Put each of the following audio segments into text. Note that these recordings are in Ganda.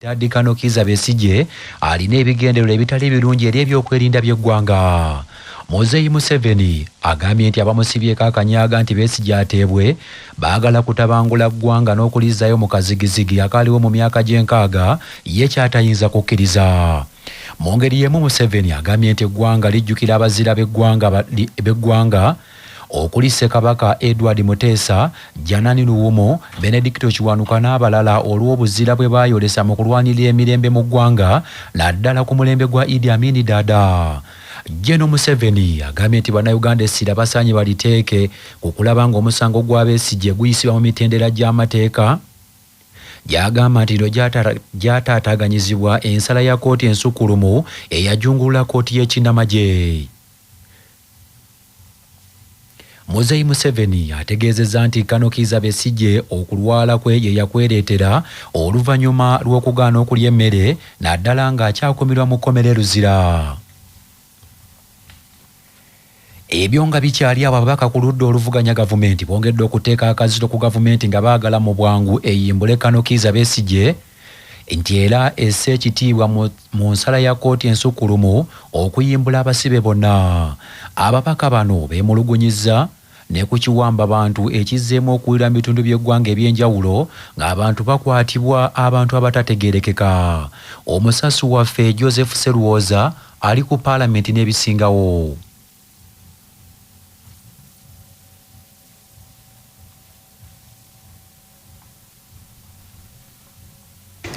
Retired Colonel Kizza Besigye alina ebigendererwa ebitali birungi eri ebyokwerinda by'eggwanga. Muzeeyi Museveni agambye nti abamusibyeko akanyaga nti Besigye ateebwe baagala kutabangula ggwanga n'okulizzaayo mu kazigizigi akaaliwo mu myaka gy'enkaaga ye ky'atayinza kukkiriza. Mu ngeri y'emu Museveni agambye nti eggwanga lijjukira abazira b'eggwanga okuli Ssekabaka Edward Muteesa, Janani Luwumu, Benedicto Kiwanuka n'abalala olw'obuzira bwe baayolesa mu kulwanirira emirembe mu ggwanga naddala ku mulembe gwa Idi Amin Dada. Gen. Museveni agambye nti Bannayuganda essira basaanye baliteeke ku kulaba ng'omusango gwa Besigye guyisibwa mu mitendera gy'amateeka gy'agamba nti lino gyataataaganyizibwa ensala ya kkooti ensukkulumu eyajungulula kkooti y'ekinnamagye. Muzeeyi Museveni ategeezezza nti Colonel Kiiza Besigye okulwala kwe ye yakwereetera oluvannyuma lw'okugaana okulya emmere naddala ng'akyakuumirwa mu kkomera e Luzira. Ebyo nga bikyali awo ababaka ku ludda oluvuganya gavumenti bongedde okuteeka akazito ku gavumenti nga baagala mu bwangu eyimbule Colonel Kiiza Besigye nti era esse ekitiibwa mu nsala ya kkooti ensukkulumu okuyimbula abasibe bonna. Ababaka bano beemulugunyizza ne ku kiwamba bantu ekizzeemu okuwulirwa mu bitundu by'eggwanga eby'enjawulo ng'abantu bakwatibwa abantu abatategeerekeka. Omusasi waffe Joseph Sseruwooza ali ku palamenti n'ebisingawo.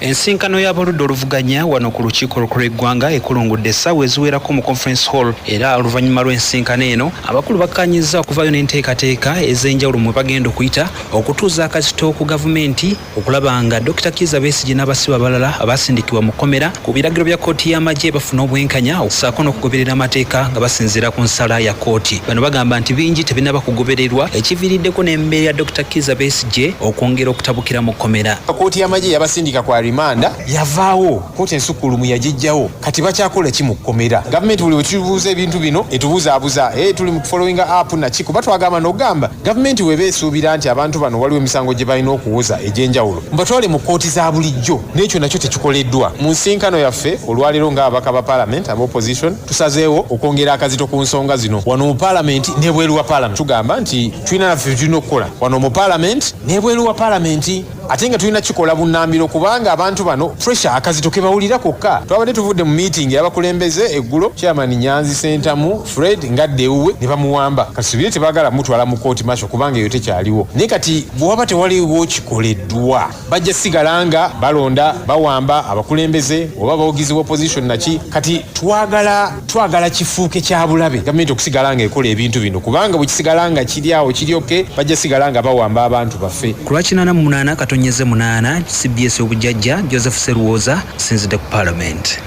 Ensinkano y'aboludda oluvuganya wano ku lukiiko olukulu lw'eggwanga ekulungudde essaawa eziwerako mu conference hall, era oluvannyuma lw'ensinkano eno abakulu bakkaanyizza okuvaayo n'enteekateeka ez'enjawulo mwe bagenda okuyita okutuuza akazito ku gavumenti okulaba nga Dokita Kizza Besigye n'abasibe abalala abaasindikibwa mu kkomera ku biragiro bya kkooti y'amagye bafuna obwenkanya ssaako n'okugoberera amateeka nga basinziira ku nsala ya kkooti. Bano bagamba nti bingi tebinnaba kugobererwa ekiviiriddeko n'embeera ya Dokita Kizza Besigye okwongera okutabukira mu kkomera. Kkooti y'amagye yabasindika kwa rimanda yavaawo, kkooti ensukkulumu yagiggyawo, kati bakyakola ki mu kkomera? Gavumenti buli we tubuuza ebintu bino etubuzaabuza, tuli mu kufollowinga up naki, kuba twagamba n'okugamba gavumenti bw'eba esuubira nti abantu bano waliwo emisango gye balina okuwoza egy'enjawulo mubatwale mu kkooti za bulijjo, n'ekyo nakyo tekikoleddwa. Mu nsinkano yaffe olwaleero ng'ababaka ba palamenti aba opposition tusazeewo okwongera akazito ku nsonga zino wano mu palamenti n'ebweru wa palamenti. Tugamba nti tulina naffe bye tulina okukola wano mu palamenti n'ebweru wa palamenti ate nga tulina kikola bunnambiro kubanga abantu bano pressure akazito ke bawulira kokka. Twabadde tuvudde mu meeting y'abakulembeze eggulo, Chairman Nyanzi Ssentamu Fred ng'adda ewuwe ne bamuwamba. Katusuubire tebaagala mutwala mu kooti martial kubanga eyo tekyaliwo naye kati bwe waba tewaliwo kikoleddwa bajja sigala nga balonda bawamba abakulembeze oba abawagizi ba opposition naki. Kati twagala kifuuke kya bulabe gavumenti okusigala nga ekola ebintu bino kubanga bwe kisigala nga kiri awo kiri oke bajja sigala nga bawamba abantu baffe. Ku lwa kinaana mu munaana katonyeze munaana CBS Obujjajja Joseph Sseruwooza sinzidde ku Palamenti.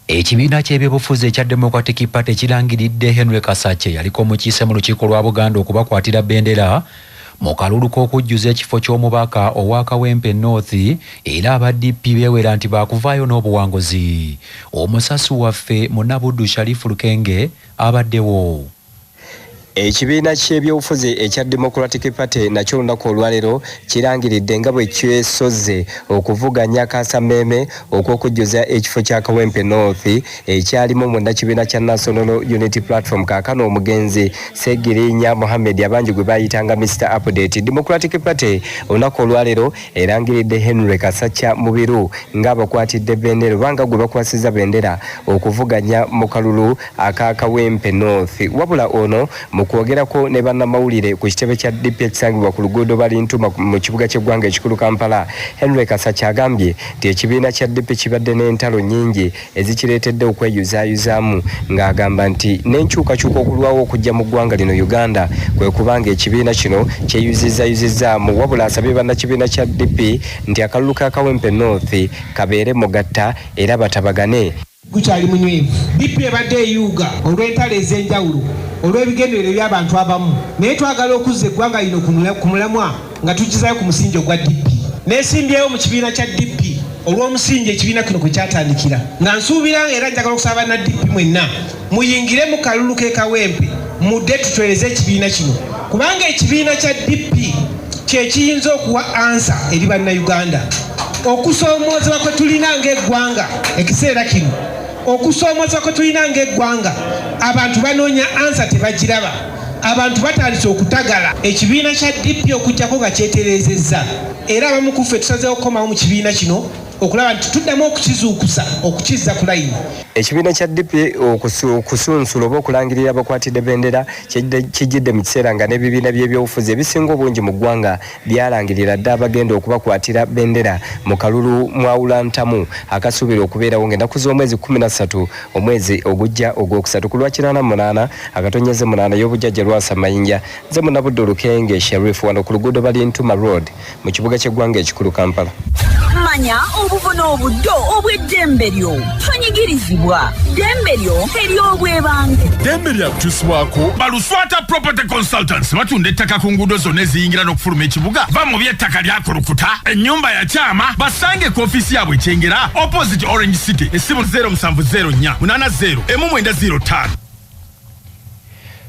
Ekibiina ky'ebyobufuzi ekya Democratic Party kirangiridde Henry Kasakye yaliko omukiise mu lukiiko lwa Buganda okubakwatira bendera mu kalulu k'okujjuza ekifo ky'omubaka owa Kawempe North era aba DP beewera nti baakuvaayo n'obuwanguzi. Omusasi waffe Munnabuddu Sharif Lukenge abaddewo. Ekibiina ky'ebyobufuzi ekya Democratic Party nakyo olunaku olwaleero kirangiridde nga bwe kyesozze okuvuganya kaasammeeme okw'okujjuza ekifo kya Kawempe North ekyalimu munnakibiina kya National Unity Platform kaakano omugenzi Ssegirinya Mohammed abangi gwe baayitanga Mister Update. Democratic Party olunaku olwaleero erangiridde Henry Kasacca Mubiru ng'abakwatidde bendera oba nga gwe bakwasizza bendera okuvuganya mu kalulu aka Kawempe North. Wabula ono mu kwogerako ne bannamawulire ku kitebe kya DP ekisangibwa ku luguudo Balintuma mu kibuga ky'eggwanga ekikulu Kampala, Henry Kasacca agambye nti ekibiina kya DP kibadde n'entalo nnyingi ezikireetedde okweyuzaayuzaamu ng'agamba nti n'enkyukakyuka okulwawo okujja mu ggwanga lino Uganda kwe kuba ng'ekibiina kino kyeyuzizzayuzizzaamu. Wabula asabye bannakibiina kya DP nti akalulu ka Kawempe North kabeere mugatta era batabagane. Gukyali munywevu. DP ebadde eyuuga olw'entalo ez'enjawulo olw'ebigendererwa eby'abantu abamu naye twagala okuzza eggwanga lino ku mulamwa nga tugizaayo ku musingi ogwa DP. Neesimbyewo mu kibiina kya DP olw'omusingi ekibiina kino kwe kyatandikira nga nsuubira era njagala okusaba banna DP mwenna muyingire mu kalulu k'e Kawempe mudde tutwereze ekibiina kino kubanga ekibiina kya DP kye kiyinza okuwa ansa eri Bannayuganda. Okusoomoozebwa kwe tulina ng'eggwanga ekiseera kino, okusoomoozebwa kwe tulina ng'eggwanga, abantu banoonya ansa tebagiraba, abantu batandise okutagala. Ekibiina kya DP okuggyako nga kyetereezezza, era abamu ku ffe tusazeewo okukomawo mu kibiina kino okulaba nti tuddamu okukizuukusa, okukizza ku layini. Ekibiina kya DP okusunsula oba okulangirira abakwatidde bendera kijjidde mu kiseera nga n'ebibiina by'ebyobufuzi ebisinga obungi mu ggwanga byalangirira dda abagenda okubakwatira bendera mu kalulu mwawulantamu akasuubirwa okubeerawo ng'ennaku z'omwezi 13 omwezi ogujja ogwokusatu ku lwa 88 akatonyeze 8 y'obujjajja Lwasa Mayinja. Nze Munnabuddu Olukenge Sharif wano ku luguudo Balintuma Road mu kibuga ky'eggwanga ekikulu Kampala. Manya obuvo n'obuddo obw'eddembe lyo. Tonyigirizibwa. Ddembe lyo ery'obwebange. Ddembe lyakutuusibwako Baluswata Property Consultants. Batunda ettaka ku nguudo zonna eziyingira n'okufuluma ekibuga. Va mu by'ettaka lyakulukuta, ennyumba ya kyama. Basange ku ofiisi yaabwe Kyengera, opposite Orange City. Essimu 0704 80 1905.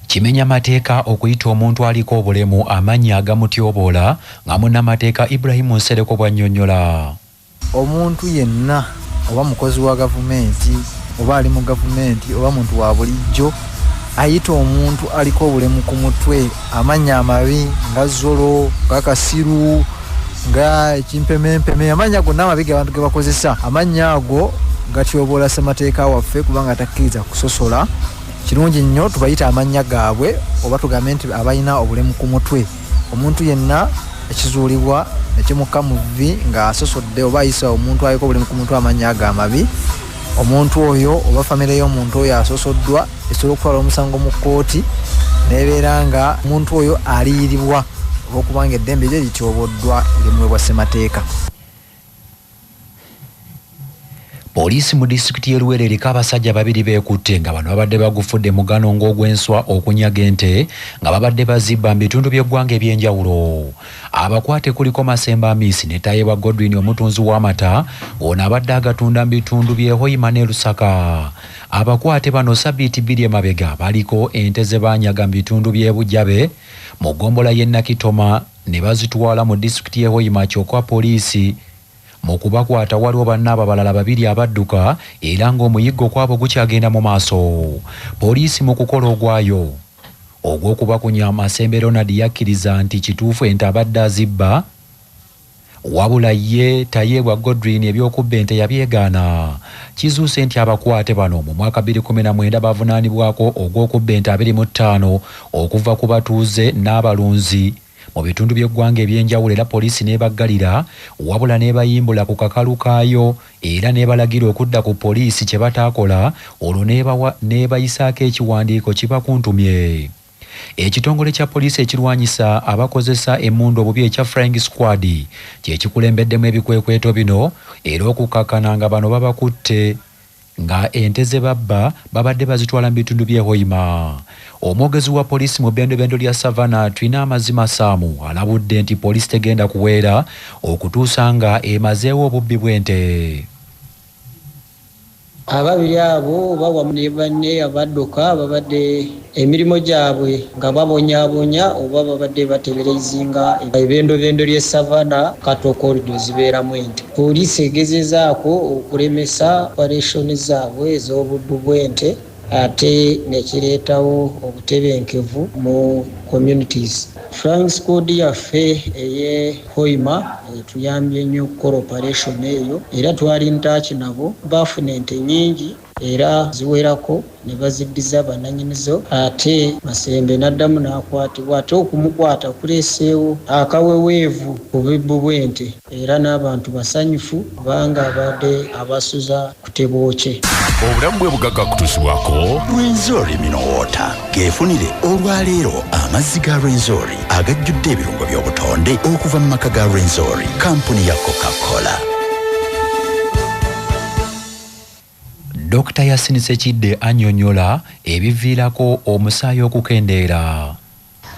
Kimenya mateeka okuyita omuntu aliko obulemu amannya agamutyoboola, nga munnamateeka Ibrahim Nsereko bw'annyonnyola. Omuntu yenna oba mukozi wa gavumenti oba ali mu gavumenti oba muntu wa bulijjo ayita omuntu aliko obulemu ku mutwe amannya amabi nga zolo, nga kasiru, nga ekimpemempeme, amannya gonna amabi ge abantu ge bakozesa, amannya ago gatyoboola ssemateeka waffe kubanga takkiriza kusosola. Kirungi nnyo tubayite amannya gaabwe oba tugambe nti abalina obulemu ku mutwe. Omuntu yenna ekizuulibwa ne kimukka mu vvi ng'asosodde oba ayisa omuntu aliko obulemu ku mutwe amannya ago amabi, omuntu oyo oba famire y'omuntu oyo asosoddwa esobola okutwala omusango mu kkooti n'ebeera nga omuntu oyo aliyiribwa olw'okubanga eddembe lye lityoboddwa erimuweebwa ssemateeka. Poliisi mu disitulikiti y'e Luweero eriko abasajja babiri beekutte nga bano babadde bagufudde mugano ng'ogw'enswa okunyaga ente nga babadde bazibba mu bitundu by'eggwanga eby'enjawulo. Abakwate kuliko Masembe Amisi ne Tayebwa Godwin omutunzi w'amata ng'ono abadde agatunda mu bitundu by'e Hoima ne Lusaka. Abakwate bano sabbiiti bbiri emabega baliko ente ze baanyaga mu bitundu by'e Bujabe mu ggombolola y'e Nakitoma ne bazitwala mu disitulikiti y'e Hoima kyokka poliisi Mu kubakwata waliwo bannaabwe abalala babiri abadduka era ng'omuyiggo kwabo gukyagenda mu maaso. Poliisi mu kukola ogwayo ogw'okubakunya, Masembe Ronald yakkiriza nti kituufu ente abadde azibba wabula ye Tayebwa Godwin eby'okubba ente yabyegaana. Kizuuse nti abakwate bano mu mwaka 2019 bavunaanibwako ogw'okubba ente 25 okuva ku batuuze n'abalunzi mu bitundu by'eggwanga eby'enjawulo era poliisi n'ebaggalira wabula n'ebayimbula ku kakalu kaayo era n'ebalagira okudda ku poliisi kye bataakola olwo n'ebayisaako ekiwandiiko kibakuntumye. Ekitongole kya poliisi ekirwanyisa abakozesa emmundu obubi ekya Flying Squad kye kikulembeddemu ebikwekweto bino era okukakkana nga bano babakutte nga ente ze babba babadde bazitwala mu bitundu by'e Hoima. Omwogezi wa poliisi mu bbendobendo lya Savannah, Twineamazima Sam alabudde nti poliisi tegenda kuweera okutuusa nga emazeewo obubbi bw'ente. Ababiri abo oba wamu ne banne abadduka babadde emirimu gyabwe nga babonyabonya oba babadde bateberezinga ebendobendo ly'e Savannah cattle corridor zibeeramu ente. Poliisi egezezaako okulemesa operation zaabwe ez'obubbi bw'ente ate nekireetawo obutebenkevu mu communities. Flying squad yaffe ey'e Hoima etuyambye nnyo okukola operation eyo era twali ntaaki nabo, baafuna ente nnyingi era ziwerako ne baziddiza bannannyinizo ate Masembe n'addamu n'akwatibwa ate okumukwata kuleeseewo akaweweevu ku bubbi bw'ente era n'abantu basanyufu kubanga abadde abasuza ku tebookye. Obulamu bwe bugagga kutuusibwako Rwenzori Mineral Water. Geefunire olwaleero amazzi ga Rwenzori agajjudde ebirungo by'obutonde okuva mu maka ga Rwenzori, kampuni ya Coca-Cola. Dokita Yasin Ssekidde annyonnyola ebiviirako omusaayi okukendeera.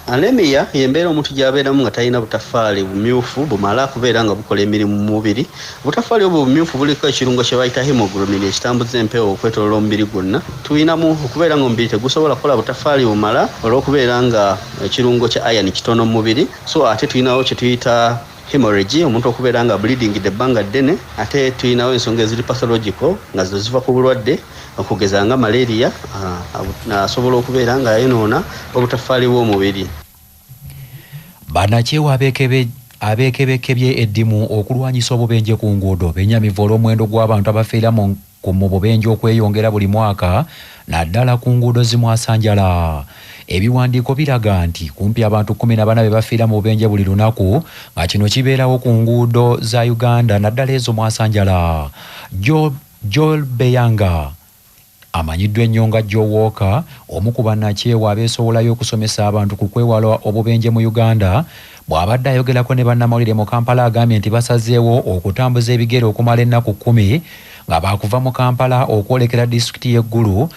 Anemia y'embeera omuntu gy'abeeramu nga talina butaffaali bumyufu bumala kubeera nga bukola emirimu mu mubiri. Obutaffaali obwo obumyufu buliko ekirungo kye bayita hemoglobin ekitambuza empewo okwetooloola omubiri gwonna. Tulinamu okubeera ng'omubiri tegusobola kukola butaffaali bumala olw'okubeera nga ekirungo kya iron kitono mu mubiri so ate tulinawo kye tuyita Hemorrhage, omuntu okubeera nga bleeding ebbanga ddene. Ate tulinawo ensonga eziri pathological, nga zino ziva ku bulwadde, okugeza nga malaria, asobola okubeera nga yayonoona obutaffaali bw'omubiri. Bannakyewa abeekebekebye eddimu okulwanyisa obubenje ku nguudo benyamivu olw'omuwendo gw'abantu abafiira mu bubenje okweyongera buli mwaka, naddala ku nguudo zimwasanjala. Ebiwandiiko biraga nti kumpi abantu 14 be bafiira mu bubenje buli lunaku, nga kino kibeerawo ku nguudo za Uganda naddala ezo mwasanjala. Joel Beyanga amanyiddwa ennyo nga Joe Walker, omu ku bannakyewa abeesowolayo okusomesa abantu ku kwewala obubenje mu Uganda, bw'abadde ayogerako ne bannamawulire mu Kampala agambye nti basazeewo okutambuza ebigere okumala ennaku 10 nga baakuva mu Kampala okwolekera disitulikiti y'e Gulu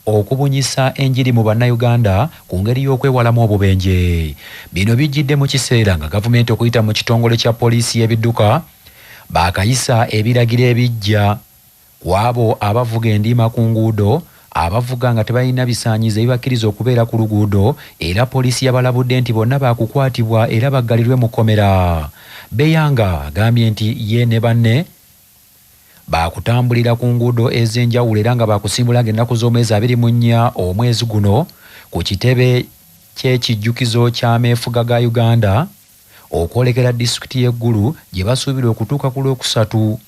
okubunyisa enjiri mu bannayuganda ku ngeri y'okwewalamu obubenje. Bino bijjidde mu kiseera nga gavumenti okuyita mu kitongole kya poliisi y'ebidduka baakayisa ebiragiro ebiggya ku abo abavuga endiima ku nguudo, abavuga nga tebalina bisaanyizo ebibakkiriza okubeera ku luguudo, era poliisi yabalabudde nti bonna baakukwatibwa era baggalirwe mu kkomera. Beyanga agambye nti ye ne banne baakutambulira ku nguudo ez'enjawulo era nga baakusimbula ng'ennaku z'omwezi 24 omwezi guno ku kitebe ky'ekijjukizo ky'ameefuga ga Uganda okwolekera disitulikiti y'e Gulu gye basuubira okutuuka ku Lwokusatu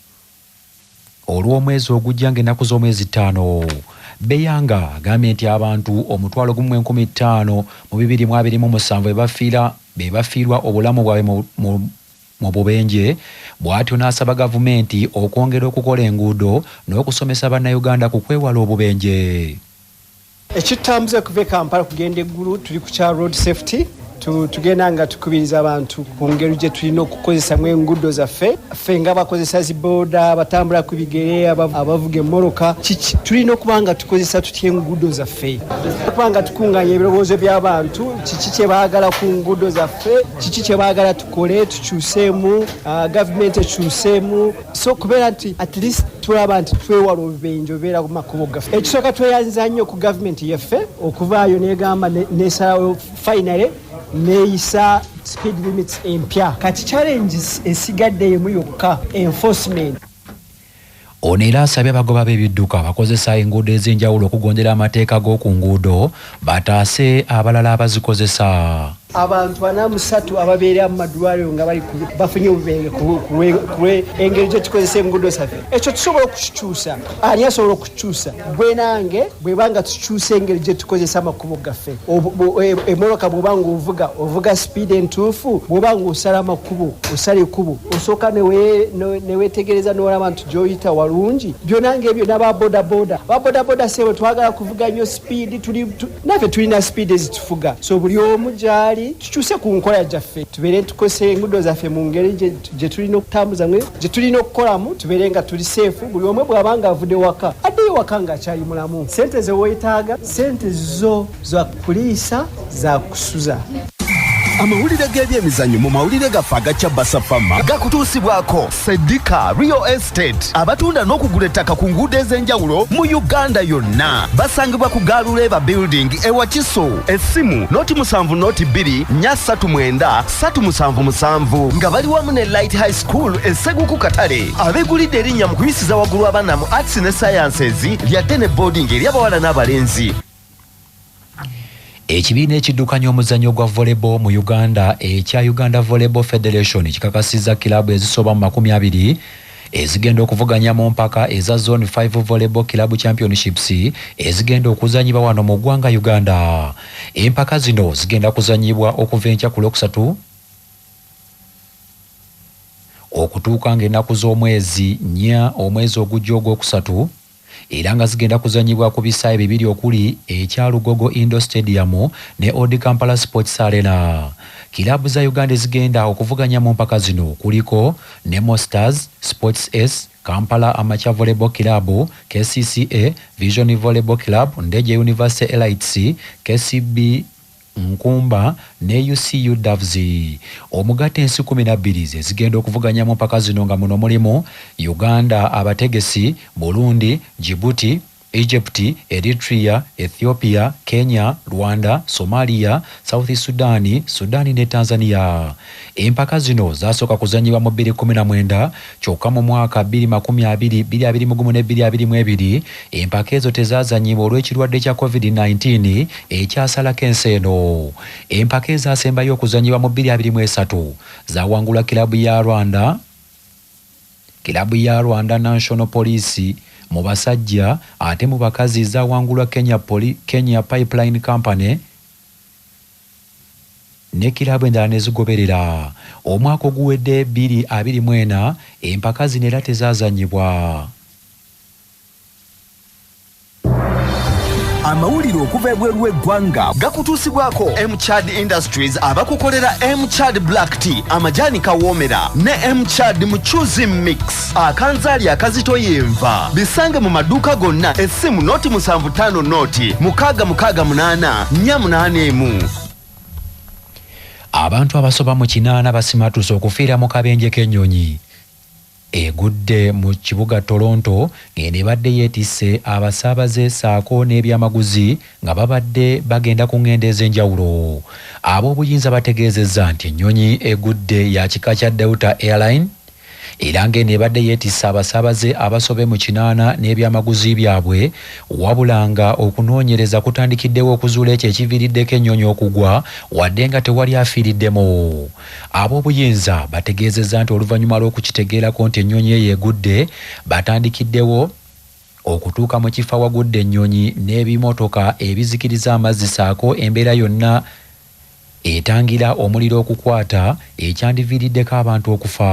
olw'omwezi ogujja ng'ennaku z'omwezi 5. Beyanga agambye nti abantu 1,527 be bafiirwa obulamu bwabwe mu bubenje, bw'atyo n'asaba gavumenti okwongera okukola enguudo n'okusomesa bannayuganda ku kwewala obubenje. Ekitambuza okuva e Kampala kugenda e Gulu, tuli ku kya road safety. Tugenda nga tukubiriza abantu ku ngeri gye tulina okukozesamu enguudo zaffe. Ffe nga abakozesa zi booda, abatambula ku bigere, abavuga emmoloka, kiki tulina okuba nga tukozesa tutya enguudo zaffe, okuba nga tukunganya ebirowoozo by'abantu, kiki kye baagala ku nguudo zaffe, kiki kye baagala tukole, tukyuseemu, gavumenti ekyuseemu, so kubeera nti at least tulaba nti twewala obubenje obubeera ku makubo gaffe. Ekisooka, tweyanza nnyo ku gavumenti yaffe okuvaayo negamba nesalawo finally neeyisa speed limits empya. Kati challenges esigadde emu yokka, enforcement. Ono era asabye abagoba b'ebidduka abakozesa enguudo ez'enjawulo okugondera amateeka g'oku nguudo bataase abalala abazikozesa. Abantu 43 ababeera mu madwaliro nga bali bafunye obubenje engeri gye tukozesa enguudo zaffe. Ekyo tusobola okukikyusa. Ani asobola okukikyusa? Gwe nange, bweba nga tukyusa engeri gye tukozesa amakubo gaffe. Emmotoka bw'oba nga ovuga, ovuga sipiidi entuufu? Bw'oba nga osala amakubo, osala ekkubo, osooka neweetegereza n'olaba nti gy'oyita walungi? Byonna ng'ebyo. N'aba bodaboda, ba bodaboda sebo, twagala kuvuga nnyo sipiidi, naffe tulina sipiidi ezitufuga. So buli omu gy'ali tukyuse ku nkola gyaffe, tubeere tukozesa enguudo zaffe mu ngeri gye tulina okutambuzamu, gye tulina okukolamu, tubeere nga tuli safe. Buli omu bw'aba nga avudde waka, addeyo waka ng'akyali mulamu. Sente ze weetaaga, sente zo za kuliisa, za kusuza. Amawulire g'ebyemizannyo mu mawulire gaffe agacya Basafama gakutuusibwako Sedika Real Estate, abatunda n'okugula ettaka ku nguudo ez'enjawulo mu Uganda yonna. Basangibwa ku Galuleba Building e Wakiso. Essimu 070 2 439 377, nga bali wamu ne Light High School e Seguku Katale, abeegulidde erinnya mu kuyisiza waggulu abaana mu arts ne sciences lyadde ne boarding eri abawala n'abalenzi. Ekibiina ekiddukanya omuzannyo gwa volleyball mu Uganda ekya Uganda Volleyball Federation kikakasizza kiraabu ezisoba mu 20 ezigenda okuvuganya mu mpaka eza Zone 5 Volleyball Club Championships ezigenda okuzanyibwa wano mu ggwanga Uganda. Empaka zino zigenda kuzanyibwa okuva enkya ku Lwokusatu okutuuka ng'ennaku z'omwezi 4 omwezi ogujja ogwokusatu, era nga zigenda kuzanyibwa ku bisaawe bibiri okuli ekya Lugogo Indoor Stadium ne Old Kampala Sports Arena. Kiraabu za Uganda ezigenda okuvuganya mu mpaka zino kuliko Nemo Stars, Sports S, Kampala Amateur Volleyball Club, KCCA, Vision Volleyball Club, Ndejje University Elites, KCB Nkumba ne UCU Doves. Omugatte ensi 12 ze zigenda okuvuganya mu mpaka zino, nga muno mulimu Uganda abategesi, Burundi, Djibouti, Egypt, Eritrea, Ethiopia, Kenya, Rwanda, Somalia, South Sudan, Sudan ne Tanzania. Empaka zino zasooka kuzannyibwa mu 2019 kyokka mu mwaka 2020, 2021 ne 2022 empaka ezo tezaazannyibwa olw'ekirwadde kya COVID-19 ekyasalako ensi eno. Empaka ezasembayo okuzannyibwa mu 2023 zawangulwa kiraabu ya Rwanda Kiraabu ya Rwanda National Police mu basajja ate mu bakazi zawangulwa Kenya, Poli, Kenya Pipeline Company ne kiraabu endala ne zigoberera. Omwaka oguwedde 2024 empaka zino era tezaazannyibwa. Amawulire okuva ebweru w'eggwanga gakutuusibwako Mchad Industries abakukolera Mchad Black Tea, amajaani kawoomera ne Mchad Mchuzi Mix, akanzaali akazito yenva. Bisange mu maduuka gonna, essimu noti 75 noti 6 6 8 4 8 1. Abantu abasoba mu 8 basimatuse okufiira mu kabenje k'ennyonyi egudde mu kibuga Toronto ng'eno ebadde yeetisse abasaabaze ssaako n'ebyamaguzi nga babadde bagenda ku ng'endo ez'enjawulo. Ab'obuyinza bategeezezza nti ennyonyi egudde ya kika kya Delta Airline era ng'eno ebadde yeetisse abasaabaze abasobe mu 8 n'ebyamaguzi byabwe wabula nga okunoonyereza kutandikiddewo okuzuula ekyo ekiviiriddeko ennyonyi okugwa wadde nga tewali afiiriddemu. Ab'obuyinza bategeezezza nti oluvannyuma lw'okukitegeerako nti ennyonyi eyo egudde, batandikiddewo okutuuka mu kifo awagudde ennyonyi n'ebimotoka ebizikiriza amazzi ssaako embeera yonna etangira omuliro okukwata ekyandiviiriddeko abantu okufa.